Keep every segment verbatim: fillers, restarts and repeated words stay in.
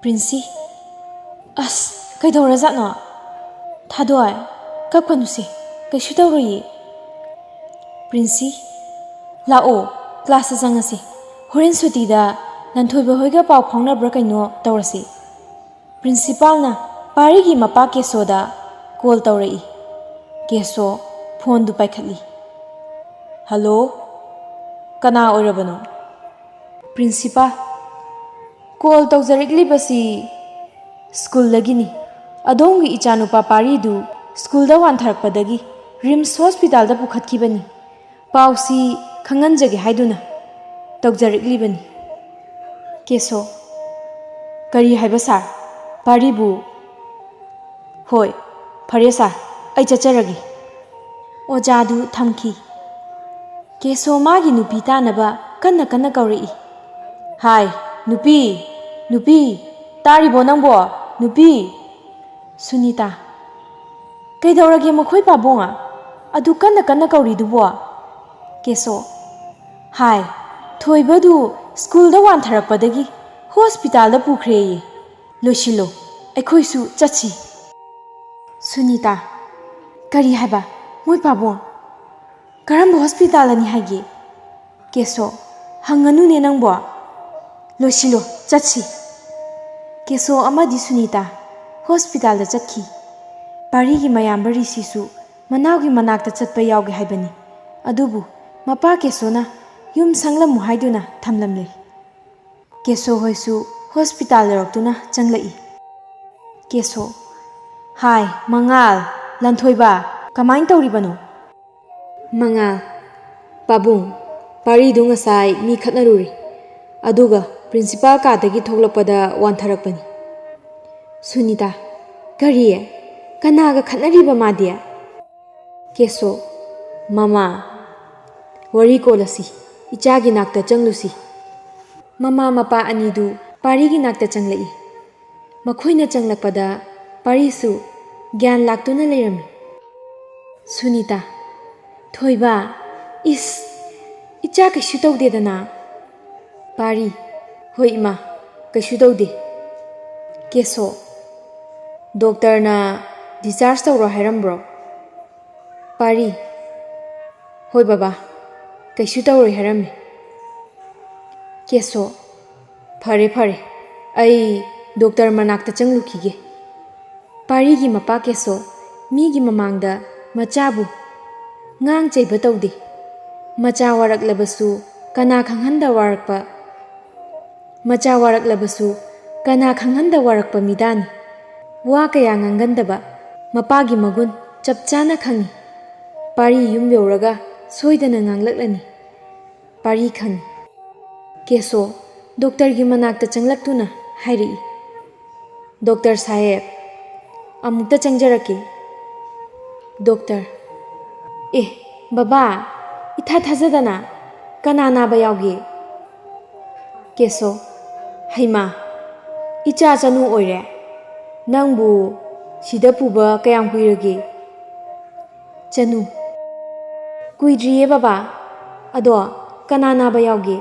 ꯄ꯭ꯔꯤꯟꯁꯤ, ꯑꯁ, ꯀꯩꯗꯧꯔꯖꯥꯠꯅꯣ? ꯊꯥꯗꯣꯏ, ꯀꯞꯀꯅꯨꯁꯦ, ꯀꯩꯁꯨ ꯇꯧꯔꯣꯏꯌꯦ꯫ ꯄ꯭ꯔꯤꯟꯁꯤ, ꯂꯥꯛꯑꯣ, ꯀ꯭ꯂꯥꯁꯇ ꯆꯪꯉꯁꯤ꯫ ꯍꯣꯔꯦꯟ ꯁꯨꯇꯤꯗ ꯂꯟꯊꯣꯏꯕ ꯍꯣꯏꯒ ꯄꯥꯎ ꯐꯥꯎꯅꯕ꯭ꯔꯥ ꯀꯩꯅꯣ ꯇꯧꯔꯁꯤ꯫ ꯄ꯭ꯔꯤꯟꯁꯤꯄꯥꯜꯅ ꯄꯥꯔꯤꯒꯤ ꯃꯄꯥ ꯀꯦꯁꯣꯗ ꯀꯣꯜ ꯇꯧꯔꯛꯏ꯫ ꯀꯦꯁꯣ ꯐꯣꯟꯗꯨ ꯄꯥꯏꯈꯠꯂꯤ꯫ "ꯍꯜꯂꯣ, ꯀꯅꯥ ꯑꯣꯏꯔꯕꯅꯣ?" "ꯄ꯭ꯔꯤꯟꯁꯤꯄꯥꯜ, ꯀꯣꯜ ꯇꯧꯖꯔꯛꯂꯤꯕꯁꯤ ꯁ꯭ꯀꯨꯜꯗꯒꯤꯅꯤ꯫ ꯑꯗꯣꯝꯒꯤ ꯏꯆꯥꯅꯨꯄꯥ ꯄꯥꯔꯤꯗꯨ ꯁ꯭ꯀꯨꯜꯗ ꯋꯥꯟꯊꯔꯛꯄꯗꯒꯤ ꯔꯤꯝꯁ ꯍꯣꯁꯄꯤꯇꯥꯜꯗ ꯄꯨꯈꯠꯈꯤꯕꯅꯤ꯫ ꯄꯥꯎꯁꯤ ꯈꯪꯍꯟꯖꯒꯦ ꯍꯥꯏꯗꯨꯅ ꯇꯧꯖꯔꯛꯂꯤꯕꯅꯤ꯫" ꯀꯦꯁꯣ, "ꯀꯔꯤ ꯍꯥꯏꯕ ꯁꯥꯔ? ꯄꯥꯔꯤꯕꯨ?" "ꯍꯣꯏ, ꯐꯔꯦ ꯁꯥꯔ, ꯑꯩ ꯆꯠꯆꯔꯒꯦ꯫" ꯑꯣꯖꯥꯗꯨ ꯊꯝꯈꯤ꯫ ꯀꯦꯁꯣ ꯃꯥꯒꯤ ꯅꯨꯄꯤ ꯇꯥꯅꯕ ꯀꯟꯅ ꯀꯟꯅ ꯀꯧꯔꯛꯏ꯫ "ꯍꯥꯏ, ꯅꯨꯄꯤ, ꯅꯨꯄꯤ, ꯇꯥꯔꯤꯕꯣ ꯅꯪꯕꯣ? ꯅꯨꯄꯤ!" ꯁꯨꯅꯤꯇꯥ, "ꯀꯩꯗꯧꯔꯒꯦ ꯃꯈꯣꯏ ꯄꯥꯕꯨꯡ? ꯑꯗꯨ ꯀꯟꯅ ꯀꯟꯅ ꯀꯧꯔꯤꯗꯨꯕꯣ?" ꯀꯦꯁꯣ, "ꯍꯥꯏ, ꯊꯣꯏꯕꯗꯨ ꯁ꯭ꯀꯨꯜꯗ ꯋꯥꯟꯊꯔꯛꯄꯗꯒꯤ ꯍꯣꯁꯄꯤꯇꯥꯜꯗ ꯄꯨꯈ꯭ꯔꯦꯌꯦ꯫ ꯂꯣꯏꯁꯤꯜꯂꯣ, ꯑꯩꯈꯣꯏꯁꯨ ꯆꯠꯁꯤ꯫" ꯁꯨꯅꯤꯇꯥ, "ꯀꯔꯤ ꯍꯥꯏꯕ? ꯃꯣꯏ ꯄꯥꯕꯨꯡ? ꯀꯔꯝꯕ ꯍꯣꯁꯄꯤꯇꯥꯜꯗꯅꯤ ꯍꯥꯏꯒꯦ?" ꯀꯦꯁꯣ, "ꯍꯪꯉꯅꯨꯅꯦ ꯅꯪꯕꯣ꯫ ꯂꯣꯏꯁꯤꯜꯂꯣ, ꯆꯠꯁꯤ꯫" ꯀꯦꯁꯣ ꯑꯃꯗꯤ ꯁꯨꯅꯤꯇꯥ ꯍꯣꯁꯄꯤꯇꯥꯜꯗ ꯆꯠꯈꯤ꯫ ꯄꯥꯔꯤꯒꯤ ꯃꯌꯥꯝꯕ ꯔꯤꯁꯤꯁꯨ ꯃꯅꯥꯎꯒꯤ ꯃꯅꯥꯛꯇ ꯆꯠꯄ ꯌꯥꯎꯒꯦ ꯍꯥꯏꯕꯅꯤ꯫ ꯑꯗꯨꯕꯨ ꯃꯄꯥ ꯀꯦꯁꯣꯅ ꯌꯨꯝ ꯁꯪꯂꯝꯃꯨ ꯍꯥꯏꯗꯨꯅ ꯊꯝꯂꯝꯂꯦ꯫ ꯀꯦꯁꯣ ꯍꯣꯏꯁꯨ ꯍꯣꯁꯄꯤꯇꯥꯜ ꯌꯧꯔꯛꯇꯨꯅ ꯆꯪꯂꯛꯏ꯫ ꯀꯦꯁꯣ, "ꯍꯥꯏ, ꯃꯉꯥꯜ, ꯂꯟꯊꯣꯏꯕ, ꯀꯃꯥꯏꯅ ꯇꯧꯔꯤꯕꯅꯣ?" ꯃꯉꯥꯜ, "ꯄꯥꯕꯨꯡ, ꯄꯥꯔꯤꯗꯨ ꯉꯁꯥꯏ ꯃꯤ ꯈꯠꯅꯔꯨꯔꯦ꯫ ꯑꯗꯨꯒ ꯄ꯭ꯔꯤꯟꯁꯤꯄꯥꯜ ꯀꯥꯗꯒꯤ ꯊꯣꯛꯂꯛꯄꯗ ꯋꯥꯟꯊꯔꯛꯄꯅꯤ꯫" ꯁꯨꯅꯤꯇꯥ, "ꯀꯔꯤ? ꯀꯅꯥꯒ ꯈꯠꯅꯔꯤꯕ ꯃꯥꯗꯤ?" ꯀꯦꯁꯣ, "ꯃꯃꯥ, ꯋꯥꯔꯤ ꯀꯣꯜꯂꯁꯤ, ꯏꯆꯥꯒꯤ ꯅꯥꯛꯇ ꯆꯪꯂꯨꯁꯤ꯫" ꯃꯃꯥ ꯃꯄꯥ ꯑꯅꯤꯗꯨ ꯄꯥꯔꯤꯒꯤ ꯅꯥꯛꯇ ꯆꯪꯂꯛꯏ꯫ ꯃꯈꯣꯏꯅ ꯆꯪꯂꯛꯄꯗ ꯄꯥꯔꯤꯁꯨ ꯒ꯭ꯌꯥꯟ ꯂꯥꯛꯇꯨꯅ ꯂꯩꯔꯝꯃꯤ꯫ ꯁꯨꯅꯤꯇꯥ, "ꯊꯣꯏꯕ, ꯏꯁ, ꯏꯆꯥ ꯀꯩꯁꯨ ꯇꯧꯗꯦꯗꯅ?" ꯄꯥꯔꯤ, "ꯍꯣꯏ ꯏꯃꯥ, ꯀꯩꯁꯨ ꯇꯧꯗꯦ꯫" ꯀꯦꯁꯣ, ꯗꯣꯛꯇꯔꯅ discharge ꯇꯧꯔꯣ ꯍꯥꯏꯔꯝꯕ꯭ꯔꯣ? ꯄꯥꯔꯤ, ꯍꯣꯏ ꯕꯕꯥ, ꯀꯩꯁꯨ ꯇꯧꯔꯣꯏ ꯍꯥꯏꯔꯝꯃꯤ꯫ ꯀꯦꯁꯣ, ꯐꯔꯦ ꯐꯔꯦ, ꯑꯩ ꯗꯣꯛꯇꯔ ꯃꯅꯥꯛꯇ ꯆꯪꯂꯨꯈꯤꯒꯦ꯫ ꯄꯥꯔꯤꯒꯤ ꯃꯄꯥ ꯀꯦꯁꯣ ꯃꯤꯒꯤ ꯃꯃꯥꯡꯗ ꯃꯆꯥꯕꯨ ꯉꯥꯡ ꯆꯩꯕ ꯇꯧꯗꯦ꯫ ꯃꯆꯥ ꯋꯥꯔꯛꯂꯕꯁꯨ ꯀꯅꯥ ꯈꯪꯍꯟꯗ ꯋꯥꯔꯛꯄ ꯃꯆꯥ ꯋꯥꯔꯛꯂꯕꯁꯨ ꯀꯅꯥ ꯈꯪꯍꯟꯗ ꯋꯥꯔꯛꯄ ꯃꯤꯗꯥꯅꯤ꯫ ꯋꯥ ꯀꯌꯥ ꯉꯥꯡꯒꯟꯗꯕ ꯃꯄꯥꯒꯤ ꯃꯒꯨꯟ ꯆꯞ ꯆꯥꯅ ꯈꯪꯏ꯫ ꯄꯥꯔꯤ ꯌꯨꯝ ꯌꯧꯔꯒ ꯁꯣꯏꯗꯅ ꯉꯥꯡꯂꯛꯂꯅꯤ꯫ ꯄꯥꯔꯤ ꯈꯪꯏ꯫ ꯀꯦꯁꯣ ꯗꯣꯛꯇꯔꯒꯤ ꯃꯅꯥꯛꯇ ꯆꯪꯂꯛꯇꯨꯅ ꯍꯥꯏꯔꯛꯏ, "ꯗꯣꯛꯇꯔ ꯁꯥꯍꯦꯕ, ꯑꯃꯨꯛꯇ ꯆꯪꯖꯔꯛꯀꯦ꯫" ꯗꯣꯛꯇꯔ, "ꯑꯦ, ꯕꯕꯥ, ꯏꯊꯥ ꯊꯥꯖꯗꯅ ꯀꯅꯥ ꯅꯥꯕ ꯌꯥꯎꯒꯦ?" ꯀꯦꯁꯣ, "ꯍꯩꯃꯥ, ꯏꯆꯥ ꯆꯅꯨ ꯑꯣꯏꯔꯦ꯫ ꯅꯪꯕꯨ ꯁꯤꯗ ꯄꯨꯕ ꯀꯌꯥꯝ ꯀꯨꯏꯔꯒꯦ?" ꯆꯅꯨ, "ꯀꯨꯏꯗ꯭ꯔꯤꯌꯦ ꯕꯕꯥ꯫ ꯑꯗꯣ ꯀꯅꯥ ꯅꯥꯕ ꯌꯥꯎꯒꯦ?"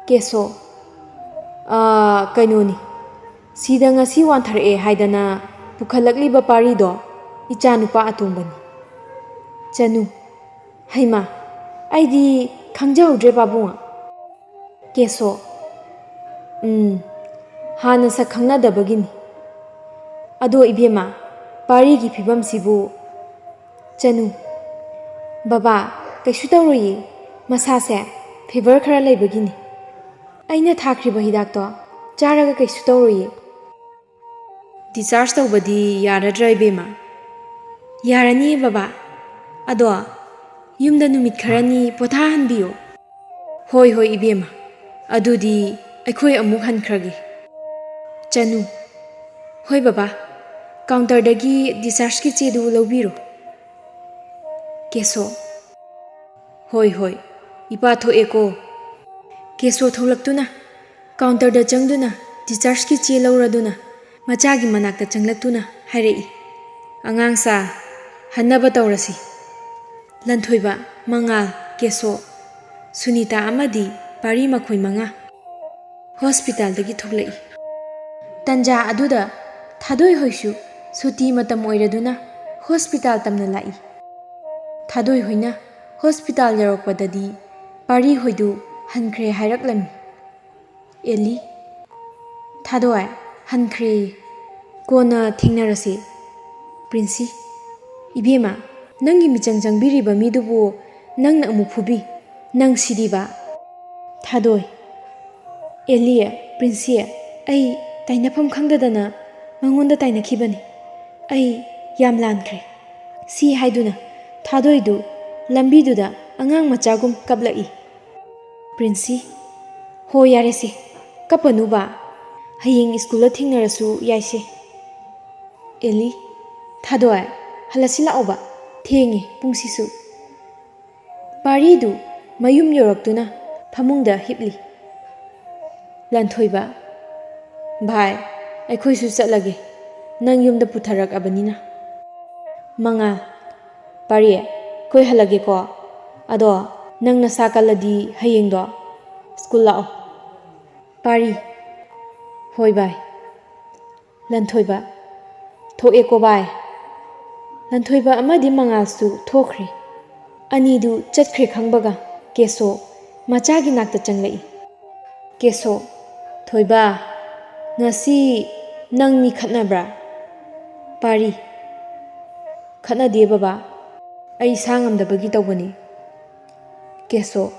ꯀꯦꯁꯣ, "ꯑꯥ, ꯀꯩꯅꯣꯅꯤ, ꯁꯤꯗ ꯉꯁꯤ ꯋꯥꯟꯊꯔꯛꯑꯦ ꯍꯥꯏꯗꯅ ꯄꯨꯈꯠꯂꯛꯂꯤꯕ ꯄꯥꯔꯤꯗꯣ ꯏꯆꯥ ꯅꯨꯄꯥ ꯑꯇꯣꯝꯕꯅꯤ꯫" ꯆꯅꯨ, "ꯍꯩꯃꯥ, ꯑꯩꯗꯤ ꯈꯪꯖꯍꯧꯗ꯭ꯔꯦ ꯄꯥꯕꯨꯡ꯫" ꯀꯦꯁꯣ, "ꯎꯝ, ꯍꯥꯟꯅ ꯁꯛ ꯈꯪꯅꯗꯕꯒꯤꯅꯤ꯫ ꯑꯗꯣ ꯏꯕꯦꯝꯃ, ꯄꯥꯔꯤꯒꯤ ꯐꯤꯕꯝꯁꯤꯕꯨ?" ꯆꯅꯨ, "ꯕꯕꯥ, ꯀꯩꯁꯨ ꯇꯧꯔꯣꯏꯌꯦ꯫ ꯃꯁꯥꯁꯦ fever ꯈꯔ ꯂꯩꯕꯒꯤꯅꯤ꯫ ꯑꯩꯅ ꯊꯥꯈ꯭ꯔꯤꯕ ꯍꯤꯗꯥꯛꯇꯣ ꯆꯥꯔꯒ ꯀꯩꯁꯨ ꯇꯧꯔꯣꯏꯌꯦ꯫" "Discharge ꯇꯧꯕꯗꯤ ꯌꯥꯔꯗ꯭ꯔꯥ ꯏꯕꯦꯝꯃ?" "ꯌꯥꯔꯅꯤꯌꯦ ꯕꯕꯥ꯫ ꯑꯗꯣ ꯌꯨꯝꯗ ꯅꯨꯃꯤꯠ ꯈꯔꯅꯤ ꯄꯣꯊꯥꯍꯟꯕꯤꯌꯣ꯫" "ꯍꯣꯏ, ꯍꯣꯏ ꯏꯕꯦꯝꯃ, ꯑꯗꯨꯗꯤ ꯑꯩꯈꯣꯏ ꯑꯃꯨꯛ ꯍꯟꯈ꯭ꯔꯒꯦ꯫" ꯆꯅꯨ, "ꯍꯣꯏ ꯕꯕꯥ, counterꯗꯒꯤ dischargeꯀꯤ ꯆꯦꯗꯨ ꯂꯧꯕꯤꯔꯣ꯫" ꯀꯦꯁꯣ, "ꯍꯣꯏ, ꯍꯣꯏ, ꯏꯄꯥ ꯊꯣꯛꯑꯦꯀꯣ꯫" ꯀꯦꯁꯣ ꯊꯣꯛꯂꯛꯇꯨꯅ counterꯗ ꯆꯪꯗꯨꯅ dischargeꯀꯤ ꯆꯦ ꯂꯧꯔꯗꯨꯅ ꯃꯆꯥꯒꯤ ꯃꯅꯥꯛꯇ ꯆꯪꯂꯛꯇꯨꯅ ꯍꯥꯏꯔꯛꯏ, "ꯑꯉꯥꯡꯁꯥ, ꯍꯟꯅꯕ ꯇꯧꯔꯁꯤ꯫" ꯂꯟꯊꯣꯏꯕ, ꯃꯉꯥꯜ, ꯀꯦꯁꯣ, ꯁꯨꯅꯤꯇꯥ ꯑꯃꯗꯤ ꯄꯥꯔꯤ ꯃꯈꯣꯏ ꯃꯉꯥ ꯍꯣꯁꯄꯤꯇꯥꯜꯗꯒꯤ ꯊꯣꯛꯂꯛꯏ꯫ ꯇꯟꯖꯥ ꯑꯗꯨꯗ ꯊꯥꯗꯣꯏ ꯍꯣꯏꯁꯨ ꯁꯨꯇꯤ ꯃꯇꯝ ꯑꯣꯏꯔꯗꯨꯅ ꯍꯣꯁꯄꯤꯇꯥꯜ ꯇꯝꯅ ꯂꯥꯛꯏ꯫ ꯊꯥꯗꯣꯏ ꯍꯣꯏꯅ ꯍꯣꯁꯄꯤꯇꯥꯜ ꯌꯧꯔꯛꯄꯗꯗꯤ ꯄꯥꯔꯤ ꯍꯣꯏꯗꯨ ꯍꯟꯈ꯭ꯔꯦ ꯍꯥꯏꯔꯛꯂꯝꯃꯤ꯫ ꯑꯦꯂꯤ, ꯊꯥꯗꯣꯏ, ꯍꯟꯈ꯭ꯔꯦ꯫ ꯀꯣꯟꯅ ꯊꯦꯡꯅꯔꯁꯤ꯫ ꯄ꯭ꯔꯤꯟꯁꯤ, ꯏꯕꯦꯝꯃ, ꯅꯪꯒꯤ ꯃꯤꯆꯪ ꯆꯪꯕꯤꯔꯤꯕ ꯃꯤꯗꯨꯕꯨ ꯅꯪꯅ ꯑꯃꯨꯛ ꯐꯨꯕꯤ꯫ ꯅꯪ ꯁꯤꯗꯤꯕ꯫ ꯊꯥꯗꯣꯏ, ꯑꯦꯂꯤ, ꯄ꯭ꯔꯤꯟꯁꯤ, ꯑꯩ ꯇꯥꯏꯅꯐꯝ ꯈꯪꯗꯗꯅ ꯃꯉꯣꯟꯗ ꯇꯥꯏꯅꯈꯤꯕꯅꯤ꯫ ꯑꯩ ꯌꯥꯝ ꯂꯥꯟꯈ꯭ꯔꯦ꯫ ꯁꯤ ꯍꯥꯏꯗꯨꯅ ꯊꯥꯗꯣꯏꯗꯨ ꯂꯝꯕꯤꯗꯨꯗ ꯑꯉꯥꯡ ꯃꯆꯥꯒꯨꯝ ꯀꯞꯂꯛꯏ꯫ ꯄ꯭ꯔꯤꯟꯁꯤ, ꯍꯣ ꯌꯥꯔꯦꯁꯦ, ꯀꯞꯄꯅꯨꯕ꯫ ꯍꯌꯦꯡ ꯁ꯭ꯀꯨꯜꯗ ꯊꯦꯡꯅꯔꯁꯨ ꯌꯥꯏꯁꯦ꯫ ꯑꯦꯂꯤ, ꯊꯥꯗꯣꯏ, ꯍꯜꯂꯁꯤ ꯂꯥꯛꯑꯣꯕ꯫ ꯊꯦꯡꯉꯦ ꯄꯨꯡꯁꯤꯁꯨ꯫ ꯄꯥꯔꯤꯗꯨ ꯃꯌꯨꯝ ꯌꯧꯔꯛꯇꯨꯅ ꯐꯃꯨꯡꯗ ꯍꯤꯞꯂꯤ꯫ ꯂꯟꯊꯣꯏꯕ, ꯚꯥꯏ, ꯑꯩꯈꯣꯏꯁꯨ ꯆꯠꯂꯒꯦ, ꯅꯪ ꯌꯨꯝꯗ ꯄꯨꯊꯔꯛꯑꯕꯅꯤꯅ꯫ ꯃꯉꯥꯜ, ꯄꯥꯔꯤ, ꯑꯩꯈꯣꯏ ꯍꯜꯂꯒꯦꯀꯣ꯫ ꯑꯗꯣ ꯅꯪ ꯅꯁꯥ ꯀꯜꯂꯗꯤ ꯍꯌꯦꯡꯗꯣ ꯁ꯭ꯀꯨꯜ ꯂꯥꯛꯑꯣ꯫ ꯄꯥꯔꯤ, ꯍꯣꯏ ꯚꯥꯏ꯫ ꯂꯟꯊꯣꯏꯕ, ꯊꯣꯛꯑꯦꯀꯣ ꯚꯥꯏ꯫ ꯂꯟꯊꯣꯏꯕ ꯑꯃꯗꯤ ꯃꯉꯥꯜꯁꯨ ꯊꯣꯛꯈ꯭ꯔꯦ꯫ ꯑꯅꯤꯗꯨ ꯆꯠꯈ꯭ꯔꯦ ꯈꯪꯕꯒ ꯀꯦꯁꯣ ꯃꯆꯥꯒꯤ ꯅꯥꯛꯇ ꯆꯪꯂꯛꯏ꯫ ꯀꯦꯁꯣ, ꯊꯣꯏꯕ, ꯉꯁꯤ ꯅꯪ ꯃꯤ ꯈꯠꯅꯕ꯭ꯔꯥ? ꯄꯥꯔꯤ, ꯈꯠꯅꯗꯦ ꯕꯕꯥ, ꯑꯩ ꯏꯁꯥ ꯉꯝꯗꯕꯒꯤ ꯇꯧꯕꯅꯤ꯫ ꯀꯦꯁꯣ,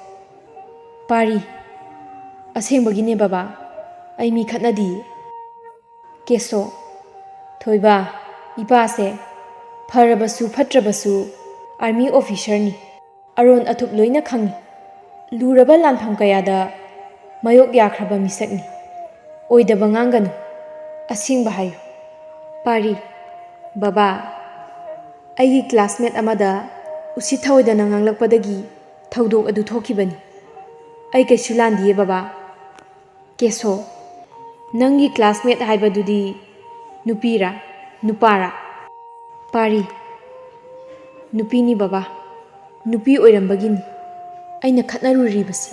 ꯄꯥꯔꯤ, ꯑꯁꯦꯡꯕꯒꯤꯅꯦ ꯕꯕꯥ, ꯑꯩ ꯃꯤ ꯈꯠꯅꯗꯤꯌꯦ꯫ ꯀꯦꯁꯣ, ꯊꯣꯏꯕ, ꯏꯄꯥꯁꯦ ꯐꯔꯕꯁꯨ ꯐꯠꯇ꯭ꯔꯕꯁꯨ ꯑꯥꯔꯃꯤ ꯑꯣꯐꯤꯁꯔꯅꯤ꯫ ꯑꯔꯣꯟ ꯑꯊꯨꯞ ꯂꯣꯏꯅ ꯈꯪꯏ꯫ ꯂꯨꯔꯕ ꯂꯥꯟꯐꯝ ꯀꯌꯥꯗ ꯃꯥꯌꯣꯛ ꯌꯥꯈ꯭ꯔꯕ ꯃꯤꯁꯛꯅꯤ꯫ ꯑꯣꯏꯗꯕ ꯉꯥꯡꯒꯅꯨ꯫ ꯑꯁꯦꯡꯕ ꯍꯥꯏꯌꯨ꯫ ꯄꯥꯔꯤ, ꯕꯕꯥ, ꯑꯩꯒꯤ ꯀ꯭ꯂꯥꯁꯃꯦꯠ ꯑꯃꯗ ꯎꯁꯤꯠ ꯊꯑꯣꯏꯗꯅ ꯉꯥꯡꯂꯛꯄꯗꯒꯤ ꯊꯧꯗꯣꯛ ꯑꯗꯨ ꯊꯣꯛꯈꯤꯕꯅꯤ꯫ ꯑꯩ ꯀꯩꯁꯨ ꯂꯥꯟꯗꯤꯌꯦ ꯕꯕꯥ꯫ ꯀꯦꯁꯣ, ꯅꯪꯒꯤ ꯀ꯭ꯂꯥꯁꯃꯦꯠ ꯍꯥꯏꯕꯗꯨꯗꯤ ꯅꯨꯄꯤꯔꯥ ꯅꯨꯄꯥꯔꯥ? ꯄꯥꯔꯤ, ꯅꯨꯄꯤꯅꯤ ꯕꯕꯥ, ꯅꯨꯄꯤ ꯑꯣꯏꯔꯝꯕꯒꯤꯅꯤ ꯑꯩꯅ ꯈꯠꯅꯔꯨꯔꯤꯕꯁꯤ꯫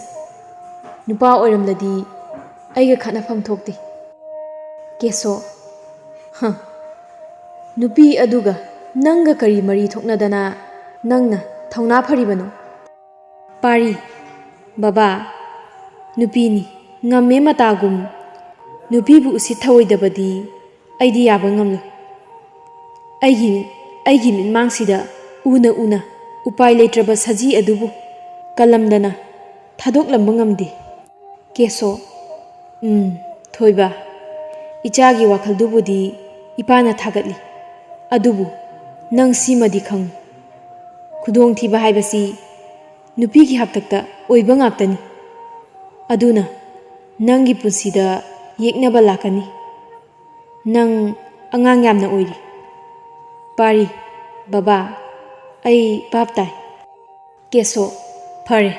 ꯅꯨꯄꯥ ꯑꯣꯏꯔꯝꯂꯗꯤ ꯑꯩꯒ ꯈꯠꯅꯐꯝ ꯊꯣꯛꯇꯦ꯫ ꯀꯦꯁꯣ, ꯍ, ꯅꯨꯄꯤ ꯑꯗꯨꯒ ꯅꯪꯒ ꯀꯔꯤ ꯃꯔꯤ ꯊꯣꯛꯅꯗꯅ ꯅꯪꯅ ꯊꯧꯅꯥ ꯐꯔꯤꯕꯅꯣ? ꯄꯥꯔꯤ, ꯕꯕꯥ, ꯅꯨꯄꯤꯅꯤ, ꯉꯝꯃꯦ ꯃꯇꯥꯒꯨꯝ꯫ ꯅꯨꯄꯤꯕꯨ ꯎꯁꯤꯠ ꯊꯑꯣꯏꯗꯕꯗꯤ ꯑꯩꯗꯤ ꯌꯥꯕ ꯉꯝꯂꯣꯏ꯫ ꯑꯩꯒꯤ, ꯑꯩꯒꯤ ꯃꯤꯠꯃꯥꯡꯁꯤꯗ ꯎꯅ ꯎꯅ ꯎꯄꯥꯏ ꯂꯩꯇ꯭ꯔꯕ ꯁꯖꯤ ꯑꯗꯨꯕꯨ ꯀꯜꯂꯝꯗꯅ ꯊꯥꯗꯣꯛꯂꯝꯕ ꯉꯝꯗꯦ꯫ ꯀꯦꯁꯣ, ꯎꯝ, ꯊꯣꯏꯕ, ꯏꯆꯥꯒꯤ ꯋꯥꯈꯜꯗꯨꯕꯨꯗꯤ ꯏꯄꯥꯅ ꯊꯥꯒꯠꯂꯤ꯫ ꯑꯗꯨꯕꯨ ꯅꯪ ꯁꯤꯃꯗꯤ ꯈꯪꯉꯨ, ꯈꯨꯗꯣꯡꯊꯤꯕ ꯍꯥꯏꯕꯁꯤ ꯅꯨꯄꯤꯒꯤ ꯍꯥꯛꯇꯛꯇ ꯑꯣꯏꯕ ꯉꯥꯛꯇꯅꯤ꯫ ꯑꯗꯨꯅ ꯅꯪꯒꯤ ꯄꯨꯟꯁꯤꯗ ꯌꯦꯛꯅꯕ ꯂꯥꯛꯀꯅꯤ꯫ ꯅꯪ ꯑꯉꯥꯡ ꯌꯥꯝꯅ ꯑꯣꯏꯔꯤ꯫ ꯄꯥꯔꯤ, ꯕꯕꯥ, ꯑꯩ ꯚꯥꯞ ꯇꯥꯏ꯫ ꯀꯦꯁꯣ, ꯐꯔꯦ,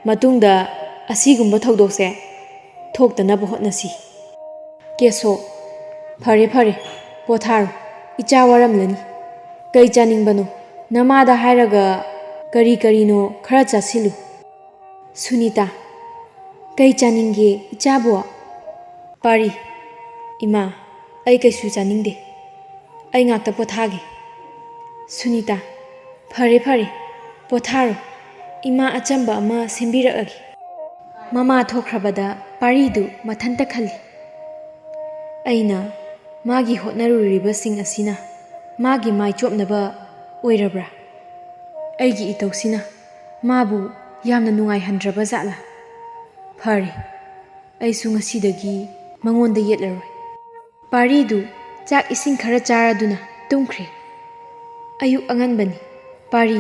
ꯃꯇꯨꯡꯗ ꯑꯁꯤꯒꯨꯝꯕ ꯊꯧꯗꯣꯛꯁꯦ ꯊꯣꯛꯇꯅꯕ ꯍꯣꯠꯅꯁꯤ꯫ ꯀꯦꯁꯣ, ꯐꯔꯦ ꯐꯔꯦ, ꯄꯣꯊꯥꯔꯣ, ꯏꯆꯥ ꯋꯥꯔꯝꯂꯅꯤ꯫ ꯀꯩ ꯆꯥꯅꯤꯡꯕꯅꯣ? ꯅꯃꯥꯗ ꯍꯥꯏꯔꯒ ꯀꯔꯤ ꯀꯔꯤꯅꯣ ꯈꯔ ꯆꯥꯁꯤꯜꯂꯨ꯫ ꯁꯨꯅꯤꯇꯥ, ꯀꯩ ꯆꯥꯅꯤꯡꯒꯦ ꯏꯆꯥꯕꯣ? ꯄꯥꯔꯤ, ꯏꯃꯥ, ꯑꯩ ꯀꯩꯁꯨ ꯆꯥꯅꯤꯡꯗꯦ꯫ ꯑꯩ ꯉꯥꯛꯇ ꯄꯣꯊꯥꯒꯦ꯫ ꯁꯨꯅꯤꯇꯥ, ꯐꯔꯦ ꯐꯔꯦ, ꯄꯣꯊꯥꯔꯣ꯫ ꯏꯃꯥ ꯑꯆꯝꯕ ꯑꯃ ꯁꯦꯝꯕꯤꯔꯛꯑꯒꯦ꯫ ꯃꯃꯥ ꯊꯣꯛꯈ꯭ꯔꯕꯗ ꯄꯥꯔꯤꯗꯨ ꯃꯊꯟꯇ ꯈꯜꯂꯤ, ꯑꯩꯅ ꯃꯥꯒꯤ ꯍꯣꯠꯅꯔꯨꯔꯤꯕꯁꯤꯡ ꯑꯁꯤꯅ ꯃꯥꯒꯤ ꯃꯥꯏ ꯆꯣꯞꯅꯕ ꯑꯣꯏꯔꯕ꯭ꯔꯥ? ꯑꯩꯒꯤ ꯏꯇꯧꯁꯤꯅ ꯃꯥꯕꯨ ꯌꯥꯝꯅ ꯅꯨꯡꯉꯥꯏꯍꯟꯗ꯭ꯔꯕ ꯖꯥꯠꯂꯥ? ꯐꯔꯦ, ꯑꯩꯁꯨ ꯉꯁꯤꯗꯒꯤ ꯃꯉꯣꯟꯗ ꯌꯦꯠꯂꯔꯣꯏ꯫ ꯄꯥꯔꯤꯗꯨ ꯆꯥꯛ ꯏꯁꯤꯡ ꯈꯔ ꯆꯥꯔꯗꯨꯅ ꯇꯨꯝꯈ꯭ꯔꯦ꯫ ꯑꯌꯨꯛ ꯑꯉꯟꯕꯅꯤ꯫ ꯄꯥꯔꯤ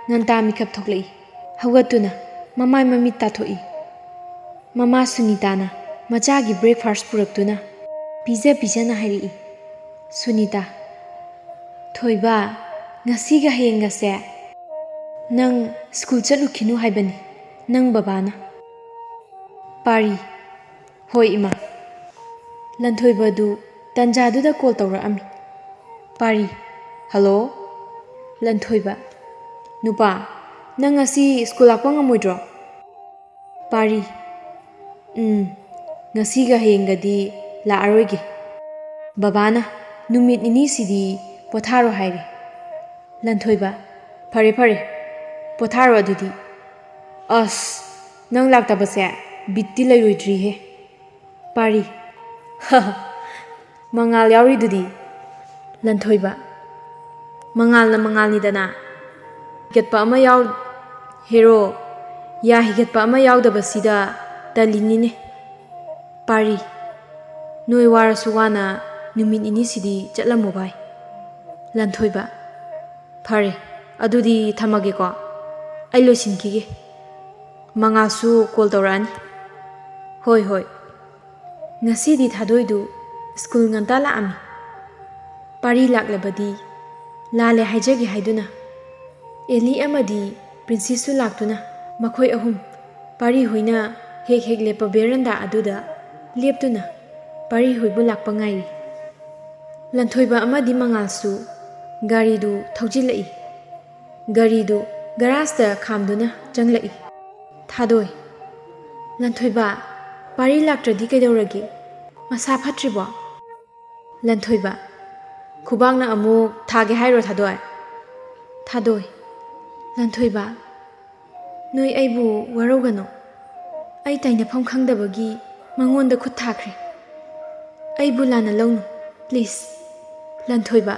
ꯉꯟꯇꯥ ꯃꯤꯀꯞ ꯊꯣꯛꯂꯛꯏ꯫ ꯍꯧꯒꯠꯇꯨꯅ ꯃꯃꯥꯏ ꯃꯃꯤꯠ ꯇꯥꯊꯣꯛꯏ꯫ ꯃꯃꯥ ꯁꯨꯅꯤꯇꯥꯅ ꯃꯆꯥꯒꯤ breakfast ꯄꯨꯔꯛꯇꯨꯅ ꯄꯤꯖ ꯄꯤꯖꯅ ꯍꯥꯏꯔꯛꯏ, "ꯁꯨꯅꯤꯇꯥ, ꯊꯣꯏꯕ, ꯉꯁꯤꯒ ꯍꯌꯦꯡꯒꯁꯦ ꯅꯪ ꯁ꯭ꯀꯨꯜ ꯆꯠꯂꯨꯈꯤꯅꯨ ꯍꯥꯏꯕꯅꯤ ꯅꯪ ꯕꯕꯥꯅ꯫" ꯄꯥꯔꯤ, "ꯍꯣꯏ ꯏꯃꯥ꯫" ꯂꯟꯊꯣꯏꯕꯗꯨ ꯇꯟꯖꯥꯗꯨꯗ call ꯇꯧꯔꯛꯑꯝꯃꯤ꯫ ꯄꯥꯔꯤ, "ꯍꯜꯂꯣ?" ꯂꯟꯊꯣꯏꯕ, "ꯅꯨꯄꯥ, ꯅꯪ ꯉꯁꯤ ꯁ꯭ꯀꯨꯜ ꯂꯥꯛꯄ ꯉꯝꯃꯣꯏꯗ꯭ꯔꯣ?" ꯄꯥꯔꯤ, "ꯎꯝ, ꯉꯁꯤꯒ ꯍꯌꯦꯡꯒꯗꯤ ꯂꯥꯛꯑꯔꯣꯏꯒꯦ꯫ ꯕꯕꯥꯅ ꯅꯨꯃꯤꯠ ꯅꯤꯅꯤꯁꯤꯗꯤ ꯄꯣꯊꯥꯔꯣ ꯍꯥꯏꯔꯦ꯫ ꯂꯟꯊꯣꯏꯕ, "ꯐꯔꯦ ꯐꯔꯦ, ꯄꯣꯊꯥꯔꯣ ꯑꯗꯨꯗꯤ꯫ ꯑꯁ, ꯅꯪ ꯂꯥꯛꯇꯕꯁꯦ ꯕꯤꯠꯇꯤ ꯂꯩꯔꯣꯏꯗ꯭ꯔꯤꯍꯦ꯫ ꯄꯥꯔꯤ, ꯃꯉꯥꯜ ꯌꯥꯎꯔꯤꯗꯨꯗꯤ?" ꯂꯟꯊꯣꯏꯕ, "ꯃꯉꯥꯜꯅ ꯃꯉꯥꯜꯅꯤꯗꯅ꯫ ꯍꯤꯒꯠꯄ ꯑꯃ ꯌꯥꯎ-, ꯍꯦꯔꯣ, ꯌꯥ ꯍꯤꯒꯠꯄ ꯑꯃ ꯌꯥꯎꯗꯕꯁꯤꯗ ꯇꯜꯂꯤꯅꯤꯅꯦ꯫ ꯄꯥꯔꯤ, ꯅꯣꯏ ꯋꯥꯔꯁꯨ ꯋꯥꯅ ꯅꯨꯃꯤꯠ ꯅꯤꯅꯤꯁꯤꯗꯤ ꯆꯠꯂꯝꯃꯣ ꯚꯥꯏ꯫" ꯂꯟꯊꯣꯏꯕ, "ꯐꯔꯦ, ꯑꯗꯨꯗꯤ ꯊꯝꯃꯒꯦꯀꯣ꯫ ꯑꯩ ꯂꯣꯏꯁꯤꯟꯈꯤꯒꯦ꯫ ꯃꯉꯥꯜꯁꯨ ꯀꯣꯜ ꯇꯧꯔꯛꯑꯅꯤ꯫" "ꯍꯣꯏ, ꯍꯣꯏ꯫" ꯉꯁꯤꯗꯤ ꯊꯥꯗꯣꯏꯗꯨ ꯁ꯭ꯀꯨꯜ ꯉꯟꯇꯥ ꯂꯥꯛꯑꯝꯃꯤ꯫ ꯄꯥꯔꯤ ꯂꯥꯛꯂꯕꯗꯤ ꯂꯥꯜꯂꯦ ꯍꯥꯏꯖꯒꯦ ꯍꯥꯏꯗꯨꯅ ꯑꯦꯂꯤ ꯑꯃꯗꯤ ꯄ꯭ꯔꯤꯟꯁꯤꯁꯁꯨ ꯂꯥꯛꯇꯨꯅ ꯃꯈꯣꯏ ꯑꯍꯨꯝ ꯄꯥꯔꯤ ꯍꯣꯏꯅ ꯍꯦꯛ ꯍꯦꯛ ꯂꯦꯞꯄ ꯕꯦꯔꯟꯗꯥ ꯑꯗꯨꯗ ꯂꯦꯞꯇꯨꯅ ꯄꯥꯔꯤ ꯍꯣꯏꯕꯨ ꯂꯥꯛꯄ ꯉꯥꯏꯔꯤ꯫ ꯂꯟꯊꯣꯏꯕ ꯑꯃꯗꯤ ꯃꯉꯥꯜꯁꯨ ꯒꯥꯔꯤꯗꯨ ꯊꯧꯖꯤꯜꯂꯛꯏ꯫ ꯒꯥꯔꯤꯗꯨ ꯒꯔꯥꯖꯇ ꯈꯥꯝꯗꯨꯅ ꯆꯪꯂꯛꯏ꯫ ꯊꯥꯗꯣꯏ, "ꯂꯟꯊꯣꯏꯕ, ꯄꯥꯔꯤ ꯂꯥꯛꯇ꯭ꯔꯗꯤ ꯀꯩꯗꯧꯔꯒꯦ? ꯃꯁꯥ ꯐꯠꯇ꯭ꯔꯤꯕꯣ?" ꯂꯟꯊꯣꯏꯕ, "ꯈꯨꯕꯥꯛꯅ ꯑꯃꯨꯛ ꯊꯥꯒꯦ ꯍꯥꯏꯔꯣ ꯊꯥꯗꯣꯏ?" ꯊꯥꯗꯣꯏ, "ꯂꯟꯊꯣꯏꯕ, ꯅꯣꯏ ꯑꯩꯕꯨ ꯋꯥꯔꯧꯒꯅꯨ꯫ ꯑꯩ ꯇꯥꯏꯅꯐꯝ ꯈꯪꯗꯕꯒꯤ ꯃꯉꯣꯟꯗ ꯈꯨꯠ ꯊꯥꯈ꯭ꯔꯦ꯫ ꯑꯩꯕꯨ ꯂꯥꯟꯅ ꯂꯧꯅꯨ, ꯄ꯭ꯂꯤꯖ꯫" ꯂꯟꯊꯣꯏꯕ,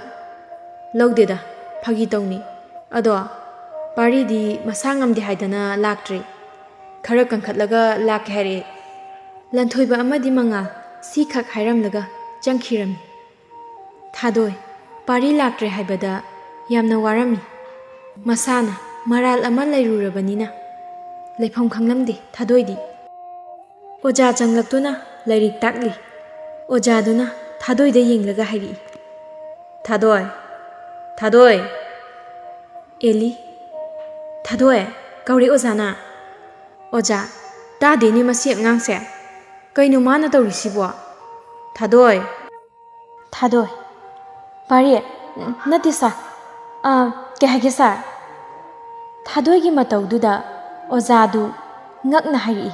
"ꯂꯧꯗꯦꯗ, ꯐꯥꯒꯤ ꯇꯧꯅꯤ꯫ ꯑꯗꯣ ꯄꯥꯔꯤꯗꯤ ꯃꯁꯥ ꯉꯝꯗꯦ ꯍꯥꯏꯗꯅ ꯂꯥꯛꯇ꯭ꯔꯤ꯫ ꯈꯔ ꯀꯟꯈꯠꯂꯒ ꯂꯥꯛꯀꯦ ꯍꯥꯏꯔꯛꯑꯦ꯫" ꯂꯟꯊꯣꯏꯕ ꯑꯃꯗꯤ ꯃꯉꯥꯜ ꯁꯤꯈꯛ ꯍꯥꯏꯔꯝꯂꯒ ꯆꯪꯈꯤꯔꯝꯃꯤ꯫ ꯊꯥꯗꯣꯏ, ꯄꯥꯔꯤ ꯂꯥꯛꯇ꯭ꯔꯦ ꯍꯥꯏꯕꯗ ꯌꯥꯝꯅ ꯋꯥꯔꯝꯃꯤ꯫ ꯃꯁꯥꯅ ꯃꯔꯥꯜ ꯑꯃ ꯂꯩꯔꯨꯔꯕꯅꯤꯅ ꯂꯩꯐꯝ ꯈꯪꯂꯝꯗꯦ ꯊꯥꯗꯣꯏꯗꯤ꯫ ꯑꯣꯖꯥ ꯆꯪꯂꯛꯇꯨꯅ ꯂꯥꯏꯔꯤꯛ ꯇꯥꯛꯂꯤ꯫ ꯑꯣꯖꯥꯗꯨꯅ ꯊꯥꯗꯣꯏꯗ ꯌꯦꯡꯂꯒ ꯍꯥꯏꯔꯛꯏ, "ꯊꯥꯗꯣꯏ, ꯊꯥꯗꯣꯏ!" ꯑꯦꯂꯤ, "ꯊꯥꯗꯣꯏ, ꯀꯧꯔꯦ ꯑꯣꯖꯥꯅ꯫" "ꯑꯣꯖꯥ, ꯇꯥꯗꯦꯅꯦ ꯃꯁꯤ ꯑꯉꯥꯡꯁꯦ꯫ ꯀꯩꯅꯣ ꯃꯥꯅ ꯇꯧꯔꯤꯁꯤꯕꯣ? ꯊꯥꯗꯣꯏ!" ꯊꯥꯗꯣꯏ, "ꯄꯥꯔꯤ, ꯅꯠꯇꯦ ꯁꯥꯔ꯫ ꯑꯥ, ꯀꯩ ꯍꯥꯏꯒꯦ ꯁꯥꯔ?" ꯊꯥꯗꯣꯏꯒꯤ ꯃꯇꯧꯗꯨꯗ ꯑꯣꯖꯥꯗꯨ ꯉꯛꯅ ꯍꯥꯏꯔꯛꯏ,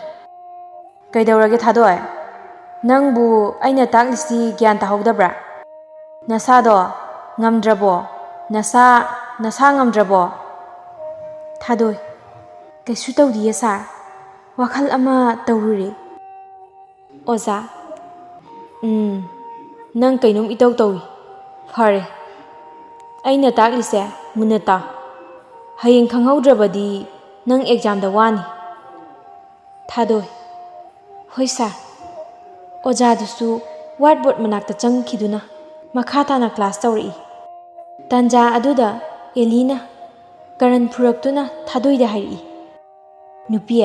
"ꯀꯩꯗꯧꯔꯒꯦ ꯊꯥꯗꯣꯏ? ꯅꯪꯕꯨ ꯑꯩꯅ ꯇꯥꯛꯂꯤꯁꯤ ꯒ꯭ꯌꯥꯟ ꯇꯥꯍꯧꯗꯕ꯭ꯔꯥ? ꯅꯁꯥꯗꯣ ꯉꯝꯗ꯭ꯔꯕꯣ? ꯅꯁꯥ, ꯅꯁꯥ ꯉꯝꯗ꯭ꯔꯕꯣ? ꯊꯥꯗꯣꯏ, ꯀꯩꯁꯨ ꯇꯧꯗꯤꯌꯦ ꯁꯥꯔ꯫ ꯋꯥꯈꯜ ꯑꯃ ꯇꯧꯔꯨꯔꯦ꯫ ꯑꯣꯖꯥ, ꯎꯝ, ꯅꯪ ꯀꯩꯅꯣꯝ ꯏꯇꯧ ꯇꯧꯏ꯫ ꯐꯔꯦ, ꯑꯩꯅ ꯇꯥꯛꯂꯤꯁꯦ ꯃꯨꯟꯅ ꯇꯥꯎ꯫ ꯍꯌꯦꯡ ꯈꯪꯍꯧꯗ꯭ꯔꯕꯗꯤ ꯅꯪ ꯑꯦꯛꯖꯥꯝꯗ ꯋꯥꯅꯤ꯫ ꯊꯥꯗꯣꯏ, ꯍꯣꯏ ꯁꯥꯔ꯫ ꯑꯣꯖꯥꯗꯨꯁꯨ ꯋꯥꯏꯠ ꯕꯣꯔꯗ ꯃꯅꯥꯛꯇ ꯆꯪꯈꯤꯗꯨꯅ ꯃꯈꯥ ꯇꯥꯅ ꯀ꯭ꯂꯥꯁ ꯇꯧꯔꯛꯏ꯫ ꯇꯥꯟꯖꯥ ꯑꯗꯨꯗ ꯑꯦꯂꯤꯅ ꯀꯔꯟ ꯐꯨꯔꯛꯇꯨꯅ ꯊꯥꯗꯣꯏꯗ ꯍꯥꯏꯔꯛꯏ, "ꯅꯨꯄꯤ,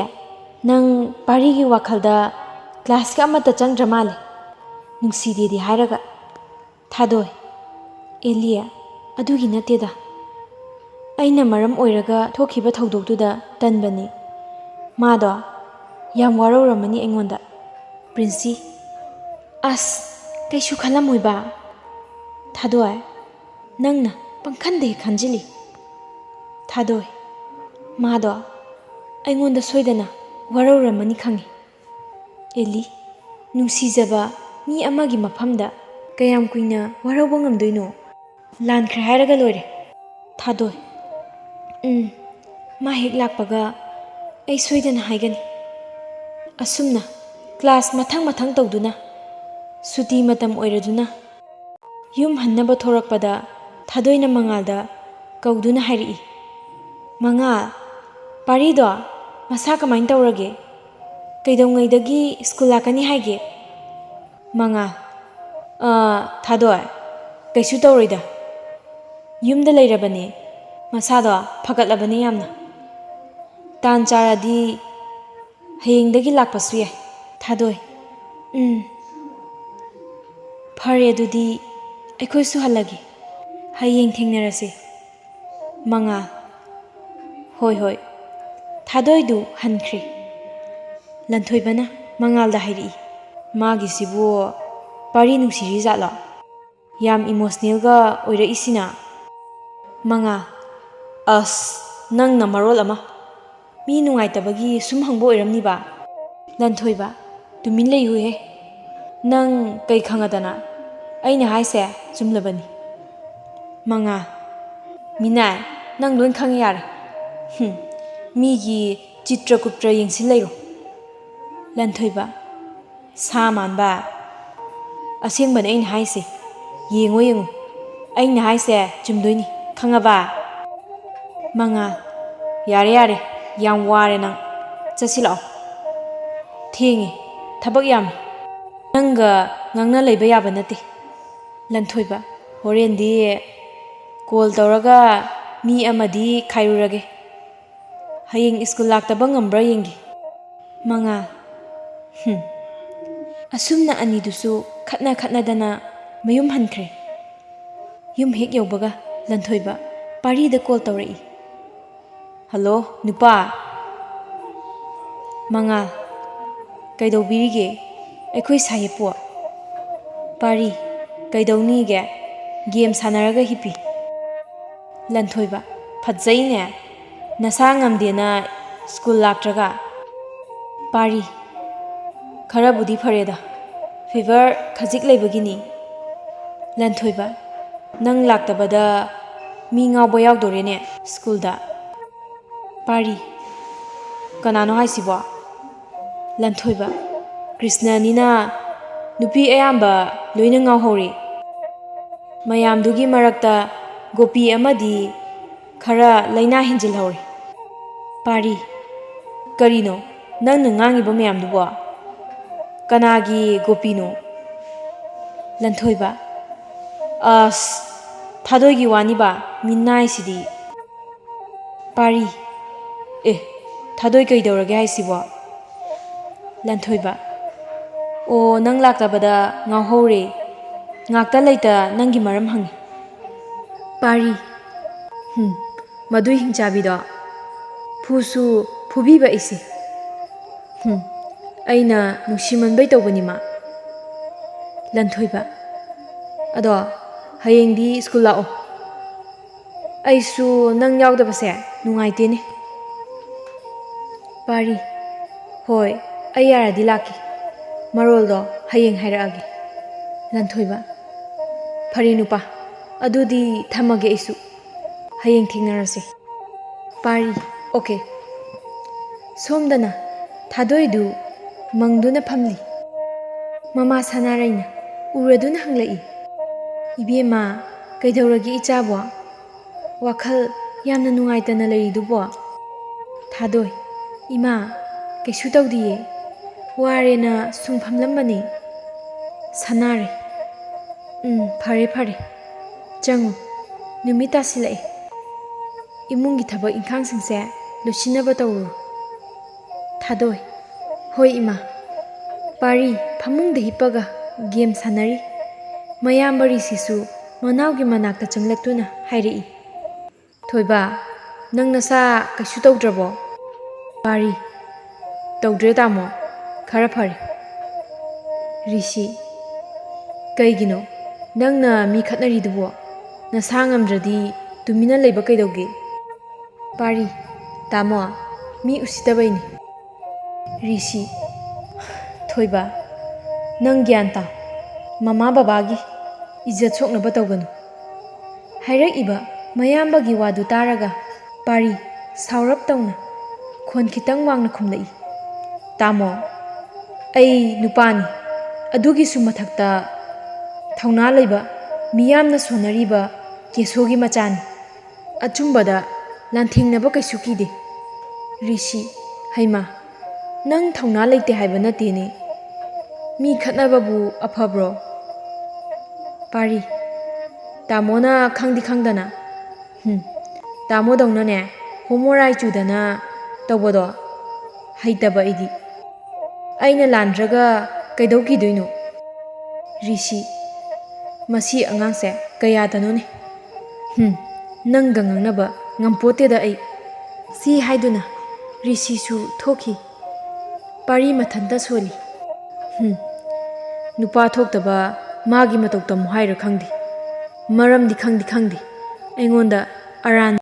ꯅꯪ ꯄꯥꯔꯤꯒꯤ ꯋꯥꯈꯜꯗ ꯀ꯭ꯂꯥꯁꯀ ꯑꯃꯠꯇ ꯆꯪꯗ꯭ꯔ ꯃꯥꯜꯂꯦ꯫ ꯅꯨꯡꯁꯤꯗꯦꯗꯤ ꯍꯥꯏꯔꯒ꯫" ꯊꯥꯗꯣꯏ, ꯑꯦꯂꯤ, ꯑꯗꯨꯒꯤ ꯅꯠꯇꯦꯗ꯫ ꯑꯩꯅ ꯃꯔꯝ ꯑꯣꯏꯔꯒ ꯊꯣꯛꯈꯤꯕ ꯊꯧꯗꯣꯛꯇꯨꯗ ꯇꯟꯕꯅꯤ꯫ ꯃꯥꯗꯣ ꯌꯥꯝ ꯋꯥꯔꯧꯔꯝꯃꯅꯤ ꯑꯩꯉꯣꯟꯗ꯫ ꯄ꯭ꯔꯤꯟꯁꯤ, ꯑꯁ, ꯀꯩꯁꯨ ꯈꯜꯂꯝꯃꯣꯏꯕ꯫ ꯊꯥꯗꯣꯏ, ꯅꯪꯅ ꯄꯪꯈꯟꯗ ꯍꯦꯛ ꯈꯟꯖꯤꯜꯂꯤ꯫ ꯊꯥꯗꯣꯏ, ꯃꯥꯗꯣ ꯑꯩꯉꯣꯟꯗ ꯁꯣꯏꯗꯅ ꯋꯥꯔꯧꯔꯝꯃꯅꯤ ꯈꯪꯉꯤ꯫ ꯑꯦꯂꯤ, ꯅꯨꯡꯁꯤꯖꯕ ꯃꯤ ꯑꯃꯒꯤ ꯃꯐꯝꯗ ꯀꯌꯥꯝ ꯀꯨꯏꯅ ꯋꯥꯔꯧꯕ ꯉꯝꯗꯣꯏꯅꯣ? ꯂꯥꯟꯈ꯭ꯔꯦ ꯍꯥꯏꯔꯒ ꯂꯣꯏꯔꯦ꯫ ꯊꯥꯗꯣꯏ, ꯎꯝ, ꯃꯥ ꯍꯦꯛ ꯂꯥꯛꯄꯒ ꯑꯩ ꯁꯣꯏꯗꯅ ꯍꯥꯏꯒꯅꯤ꯫ ꯑꯁꯨꯝꯅ ꯀ꯭ꯂꯥꯁ ꯃꯊꯪ ꯃꯊꯪ ꯇꯧꯗꯨꯅ, ꯁꯨꯇꯤ ꯃꯇꯝ ꯑꯣꯏꯔꯗꯨꯅ, ꯌꯨꯝ ꯍꯟꯅꯕ ꯊꯣꯔꯛꯄꯗ ꯊꯥꯗꯣꯏꯅ ꯃꯉꯥꯜꯗ ꯀꯧꯗꯨꯅ ꯍꯥꯏꯔꯛꯏ, "ꯃꯉꯥꯜ, ꯄꯥꯔꯤꯗꯣ ꯃꯁꯥ ꯀꯃꯥꯏꯅ ꯇꯧꯔꯒꯦ? ꯀꯩꯗꯧꯉꯩꯗꯒꯤ ꯁ꯭ꯀꯨꯜ ꯂꯥꯛꯀꯅꯤ ꯍꯥꯏꯒꯦ?" ꯃꯉꯥꯜ, "ꯑ, ꯊꯥꯗꯣꯏ, ꯀꯩꯁꯨ ꯇꯧꯔꯣꯏꯗ꯫ ꯌꯨꯝꯗ ꯂꯩꯔꯕꯅꯦ꯫ ꯃꯁꯥꯗꯣ ꯐꯒꯠꯂꯕꯅꯦ ꯌꯥꯝꯅ꯫ ꯇꯥꯟ ꯆꯥꯔꯗꯤ ꯍꯌꯦꯡꯗꯒꯤ ꯂꯥꯛꯄꯁꯨ ꯌꯥꯏ꯫" ꯊꯥꯗꯣꯏ, "ꯎꯝ, ꯐꯔꯦ, ꯑꯗꯨꯗꯤ ꯑꯩꯈꯣꯏꯁꯨ ꯍꯜꯂꯒꯦ꯫ ꯍꯌꯦꯡ ꯊꯦꯡꯅꯔꯁꯦ꯫" ꯃꯉꯥꯜ, "ꯍꯣꯏ, ꯍꯣꯏ꯫" ꯊꯥꯗꯣꯏꯗꯨ ꯍꯟꯈ꯭ꯔꯦ꯫ ꯂꯟꯊꯣꯏꯕꯅ ꯃꯉꯥꯜꯗ ꯍꯥꯏꯔꯛꯏ, "ꯃꯥꯒꯤꯁꯤꯕꯨ ꯄꯥꯔꯤ ꯅꯨꯡꯁꯤꯔꯤ ꯖꯥꯠꯂꯣ? ꯌꯥꯝ ꯏꯃꯣꯁꯅꯦꯜꯒ ꯑꯣꯏꯔꯛꯏꯁꯤꯅ꯫" ꯃꯉꯥꯜ, "ꯑꯁ, ꯅꯪꯅ ꯃꯔꯣꯜ ꯑꯃ꯫ ꯃꯤ ꯅꯨꯡꯉꯥꯏꯇꯕꯒꯤ ꯁꯨꯝ ꯍꯪꯕ ꯑꯣꯏꯔꯝꯅꯤꯕ꯫" ꯂꯟꯊꯣꯏꯕ, "ꯇꯨꯃꯤꯟ ꯂꯩꯌꯨꯍꯦ꯫ ꯅꯪ ꯀꯩ ꯈꯪꯉꯗꯅ? ꯑꯩꯅ ꯍꯥꯏꯁꯦ ꯆꯨꯝꯂꯕꯅꯤ꯫ ꯃꯉꯥ꯫ ꯃꯤꯅꯥꯏ, ꯅꯪ ꯂꯣꯏ ꯈꯪꯉꯤ ꯌꯥꯔꯦ꯫ ꯍꯨꯝ, ꯃꯤꯒꯤ ꯆꯤꯇ꯭ꯔ ꯀꯨꯞꯇ꯭ꯔ ꯌꯦꯡꯁꯤꯜ ꯂꯩꯔꯣ꯫ ꯂꯟꯊꯣꯏꯕ, ꯁꯥ ꯃꯥꯟꯕ꯫ ꯑꯁꯦꯡꯕꯅꯦ ꯑꯩꯅ ꯍꯥꯏꯁꯦ꯫ ꯌꯦꯡꯉꯣ, ꯌꯦꯡꯉꯣ꯫ ꯑꯩꯅ ꯍꯥꯏꯁꯦ ꯆꯨꯝꯗꯣꯏꯅꯤ꯫ ꯈꯪꯉꯕ? ꯃꯉꯥ꯫ ꯌꯥꯔꯦ, ꯌꯥꯔꯦ꯫ ꯌꯥꯝ ꯋꯥꯔꯦ ꯅꯪ꯫ ꯆꯠꯁꯤ ꯂꯥꯛꯑꯣ꯫ ꯊꯦꯡꯉꯦ꯫ ꯊꯕꯛ ꯌꯥꯝꯃꯤ꯫ ꯅꯪꯒ ꯉꯥꯡꯅ ꯂꯩꯕ ꯌꯥꯕ ꯅꯠꯇꯦ꯫ ꯂꯟꯊꯣꯏꯕ, ꯍꯣꯔꯦꯟꯗꯤ ꯀꯣꯜ ꯇꯧꯔꯒ ꯃꯤ ꯑꯃꯗꯤ ꯈꯥꯏꯔꯨꯔꯒꯦ꯫ ꯍꯌꯦꯡ ꯁ꯭ꯀꯨꯜ ꯂꯥꯛꯇꯕ ꯉꯝꯕ꯭ꯔꯥ ꯌꯦꯡꯒꯦ꯫ ꯃꯉꯥ꯫ ꯍꯨꯝ꯫ ꯑꯁꯨꯝꯅ ꯑꯅꯤꯗꯨꯁꯨ ꯈꯠꯅ ꯈꯠꯅꯗꯅ ꯃꯌꯨꯝ ꯍꯟꯈ꯭ꯔꯦ꯫ ꯌꯨꯝ ꯍꯦꯛ ꯌꯧꯕꯒ ꯂꯟꯊꯣꯏꯕ ꯄꯥꯔꯤꯗ ꯀꯣꯜ ꯇꯧꯔꯛꯏ꯫ "ꯍꯜꯂꯣ, ꯅꯨꯄꯥ!" ꯃꯉꯥ꯫ "ꯀꯩꯗꯧꯕꯤꯔꯤꯒꯦ, ꯑꯩꯈꯣꯏ ꯁꯥꯍꯦꯞꯄꯨ?" ꯄꯥꯔꯤ꯫ "ꯀꯩꯗꯧꯅꯤꯒꯦ? ꯒꯦꯝ ꯁꯥꯟꯅꯔꯒ ꯍꯤꯞꯄꯤ꯫" ꯂꯟꯊꯣꯏꯕ꯫ "ꯐꯖꯩꯅꯦ, ꯅꯁꯥ ꯉꯝꯗꯦꯅ ꯁ꯭ꯀꯨꯜ ꯂꯥꯛꯇ꯭ꯔꯒ?" ꯄꯥꯔꯤ꯫ "ꯈꯔꯕꯨꯗꯤ ꯐꯔꯦꯗ, ꯐꯤꯚꯔ ꯈꯖꯤꯛ ꯂꯩꯕꯒꯤꯅꯤ꯫" ꯂꯟꯊꯣꯏꯕ꯫ "ꯅꯪ ꯂꯥꯛꯇꯕꯗ ꯃꯤ ꯉꯥꯎꯕ ꯌꯥꯎꯗꯣꯔꯦꯅꯦ ꯁ꯭ꯀꯨꯜꯗ꯫" ꯄꯥꯔꯤ꯫ "ꯀꯅꯥꯅꯣ ꯍꯥꯏꯁꯤꯕꯣ?" ꯂꯟꯊꯣꯏꯕ꯫ "ꯀ꯭ꯔꯤꯁꯅꯅꯤꯅ ꯅꯨꯄꯤ ꯑꯌꯥꯝꯕ ꯂꯣꯏꯅ ꯉꯥꯎꯍꯧꯔꯦ꯫ ꯃꯌꯥꯝꯗꯨꯒꯤ ꯃꯔꯛꯇ ꯒꯣꯄꯤ ꯑꯃꯗꯤ ꯈꯔ ꯂꯥꯏꯅꯥ ꯍꯦꯟꯖꯤꯜꯍꯧꯔꯦ꯫" ꯄꯥꯔꯤ꯫ "ꯀꯔꯤꯅꯣ ꯅꯪꯅ ꯉꯥꯡꯉꯤꯕ ꯃꯌꯥꯝꯗꯨꯕꯣ? ꯀꯅꯥꯒꯤ ꯒꯣꯄꯤꯅꯣ?" ꯂꯟꯊꯣꯏꯕ꯫ "ꯑꯁ, ꯊꯥꯗꯣꯏꯒꯤ ꯋꯥꯅꯤꯕ, ꯃꯤꯅꯥꯏꯁꯤꯗꯤ꯫" ꯄꯥꯔꯤ꯫ "ꯑꯦ, ꯊꯥꯗꯣꯏ ꯀꯩꯗꯧꯔꯒꯦ ꯍꯥꯏꯁꯤꯕꯣ?" ꯂꯟꯊꯣꯏꯕ꯫ "ꯑꯣ, ꯅꯪ ꯂꯥꯛꯇꯕꯗ ꯉꯥꯎꯍꯧꯔꯦ꯫ ꯉꯥꯛꯇ ꯂꯩꯇ ꯅꯪꯒꯤ ꯃꯔꯝ ꯍꯪꯉꯤ꯫" ꯄꯥꯔꯤ꯫ "ꯍꯨꯝ, ꯃꯗꯨꯏ ꯍꯤꯡꯆꯥꯕꯤꯗꯣ ꯐꯨꯁꯨ ꯐꯨꯕꯤꯕ ꯑꯩꯁꯦ꯫ ꯍꯨꯝ, ꯑꯩꯅ ꯅꯨꯡꯁꯤꯃꯟꯕꯩ ꯇꯧꯕꯅꯤ ꯃꯥ꯫" ꯂꯟꯊꯣꯏꯕ꯫ "ꯑꯗꯣ ꯍꯌꯦꯡꯗꯤ ꯁ꯭ꯀꯨꯜ ꯂꯥꯛꯑꯣ꯫ ꯑꯩꯁꯨ ꯅꯪ ꯌꯥꯎꯗꯕꯁꯦ ꯅꯨꯡꯉꯥꯏꯇꯦꯅꯦ꯫" ꯄꯥꯔꯤ꯫ "ꯍꯣꯏ, ꯑꯩ ꯌꯥꯔꯗꯤ ꯂꯥꯛꯀꯦ꯫ ꯃꯔꯣꯜꯗꯣ ꯍꯌꯦꯡ ꯍꯥꯏꯔꯛꯑꯒꯦ꯫ ꯂꯟꯊꯣꯏꯕ, ꯐꯔꯦ ꯅꯨꯄꯥ, ꯑꯗꯨꯗꯤ ꯊꯝꯃꯒꯦ ꯑꯩꯁꯨ꯫ ꯍꯌꯦꯡ ꯊꯦꯡꯅꯔꯁꯦ꯫ ꯄꯥꯔꯤ, ꯑꯣꯀꯦ꯫ ꯁꯣꯝꯗꯅ ꯊꯥꯗꯣꯏꯗꯨ ꯃꯪꯗꯨꯅ ꯐꯝꯂꯤ꯫ ꯃꯃꯥ ꯁꯅꯥꯔꯩꯅ ꯎꯔꯗꯨꯅ ꯍꯪꯂꯛꯏ, "ꯏꯕꯦꯝꯃ, ꯀꯩꯗꯧꯔꯒꯦ ꯏꯆꯥꯕꯣ? ꯋꯥꯈꯜ ꯌꯥꯝꯅ ꯅꯨꯡꯉꯥꯏꯇꯅ ꯂꯩꯔꯤꯗꯨꯕꯣ?" ꯊꯥꯗꯣꯏ, "ꯏꯃꯥ, ꯀꯩꯁꯨ ꯇꯧꯗꯤꯌꯦ꯫ ꯋꯥꯔꯦꯅ ꯁꯨꯝ ꯐꯝꯂꯝꯕꯅꯦ꯫" ꯁꯅꯥꯔꯩ, "ꯎꯝ, ꯐꯔꯦ, ꯐꯔꯦ꯫ ꯆꯪꯉꯨ꯫ ꯅꯨꯃꯤꯠ ꯇꯥꯁꯤꯜꯂꯛꯑꯦ꯫ ꯏꯃꯨꯡꯒꯤ ꯊꯕꯛ ꯏꯪꯈꯥꯡꯁꯤꯡꯁꯦ ꯂꯣꯏꯁꯤꯟꯅꯕ ꯇꯧꯔꯨꯔꯣ꯫" ꯊꯥꯗꯣꯏ, "ꯍꯣꯏ, ꯏꯃꯥ꯫" ꯄꯥꯔꯤ ꯐꯃꯨꯡꯗ ꯍꯤꯞꯄꯒ ꯒꯦꯝ ꯁꯥꯟꯅꯔꯤ꯫ ꯃꯌꯥꯝꯕ ꯔꯤꯁꯤꯁꯨ ꯃꯅꯥꯎꯒꯤ ꯃꯅꯥꯛꯇ ꯆꯪꯂꯛꯇꯨꯅ ꯍꯥꯏꯔꯛꯏ, "ꯊꯣꯏꯕ, ꯅꯪ ꯅꯁꯥ ꯀꯩꯁꯨ ꯇꯧꯗ꯭ꯔꯕꯣ?" ꯄꯥꯔꯤ, "ꯇꯧꯗ꯭ꯔꯦ ꯇꯥꯃꯣ, ꯈꯔ ꯐꯔꯦ꯫" ꯔꯤꯁꯤ, "ꯀꯩꯒꯤꯅꯣ ꯅꯪꯅ ꯃꯤ ꯈꯠꯅꯔꯤꯗꯨꯕꯣ? ꯅꯁꯥ ꯉꯝꯗ꯭ꯔꯗꯤ ꯇꯨꯃꯤꯟꯅ ꯂꯩꯕ ꯀꯩꯗꯧꯒꯦ?" ꯄꯥꯔꯤ, "ꯇꯥꯃꯣ, ꯃꯤ ꯎꯁꯤꯠꯇꯕꯩꯅꯤ꯫" ꯔꯤꯁꯤ, "ꯊꯣꯏꯕ, ꯅꯪ ꯒ꯭ꯌꯥꯟ ꯇꯥꯎ꯫ ꯃꯃꯥ ꯕꯕꯥꯒꯤ ꯏꯖꯠ ꯁꯣꯛꯅꯕ ꯇꯧꯒꯅꯨ꯫" ꯍꯥꯏꯔꯛꯏꯕ ꯃꯌꯥꯝꯕꯒꯤ ꯋꯥꯗꯨ ꯇꯥꯔꯒ ꯄꯥꯔꯤ ꯁꯥꯎꯔꯞ ꯇꯧꯅ ꯈꯣꯟ ꯈꯤꯇꯪ ꯋꯥꯡꯅ ꯈꯨꯝꯂꯛꯏ, "ꯇꯥꯃꯣ, ꯑꯩ ꯅꯨꯄꯥꯅꯤ꯫ ꯑꯗꯨꯒꯤꯁꯨ ꯃꯊꯛꯇ ꯊꯧꯅꯥ ꯂꯩꯕ, ꯃꯤꯌꯥꯝꯅ ꯁꯣꯟꯅꯔꯤꯕ ꯀꯦꯁꯣꯒꯤ ꯃꯆꯥꯅꯤ꯫ ꯑꯆꯨꯝꯕꯗ ꯂꯥꯟꯊꯦꯡꯅꯕ ꯀꯩꯁꯨ ꯀꯤꯗꯦ꯫" ꯔꯤꯁꯤ, "ꯍꯩꯃꯥ, ꯅꯪ ꯊꯧꯅꯥ ꯂꯩꯇꯦ ꯍꯥꯏꯕ ꯅꯠꯇꯦꯅꯦ꯫ ꯃꯤ ꯈꯠꯅꯕꯕꯨ ꯑꯐꯕ꯭ꯔꯣ?" ꯄꯥꯔꯤ, "ꯇꯥꯃꯣꯅ ꯈꯪꯗꯤ ꯈꯪꯗꯅ꯫" "ꯍꯨꯝ, ꯇꯥꯃꯣꯗꯧꯅꯅꯦ ꯍꯣꯃꯣꯔꯥꯏ ꯆꯨꯗꯅ ꯇꯧꯕꯗꯣ ꯍꯩꯇꯕ ꯑꯩꯗꯤ꯫ ꯑꯩꯅ ꯂꯥꯟꯗ꯭ꯔꯒ ꯀꯩꯗꯧ ꯀꯤꯗꯣꯏꯅꯣ?" ꯔꯤꯁꯤ, "ꯃꯁꯤ ꯑꯉꯥꯡꯁꯦ ꯀꯌꯥꯗꯅꯣꯅꯦ꯫ ꯍꯨꯝ, ꯅꯪꯒ ꯉꯥꯡꯅꯕ ꯉꯝꯄꯣꯠꯇꯦꯗ ꯑꯩ꯫" ꯁꯤ ꯍꯥꯏꯗꯨꯅ ꯔꯤꯁꯤꯁꯨ ꯊꯣꯛꯈꯤ꯫ ꯄꯥꯔꯤ ꯃꯊꯟꯇ ꯁꯣꯜꯂꯤ꯫ ꯍꯨꯝ, ꯅꯨꯄꯥ ꯊꯣꯛꯇꯕ ꯃꯥꯒꯤ ꯃꯇꯧ ꯇꯝꯃꯨ ꯍꯥꯏꯔ ꯈꯪꯗꯦ꯫ ꯃꯔꯝꯗꯤ ꯈꯪꯗꯤ ꯈꯪꯗꯦ꯫ ꯑꯩꯉꯣꯟꯗ ꯑꯔꯥꯟ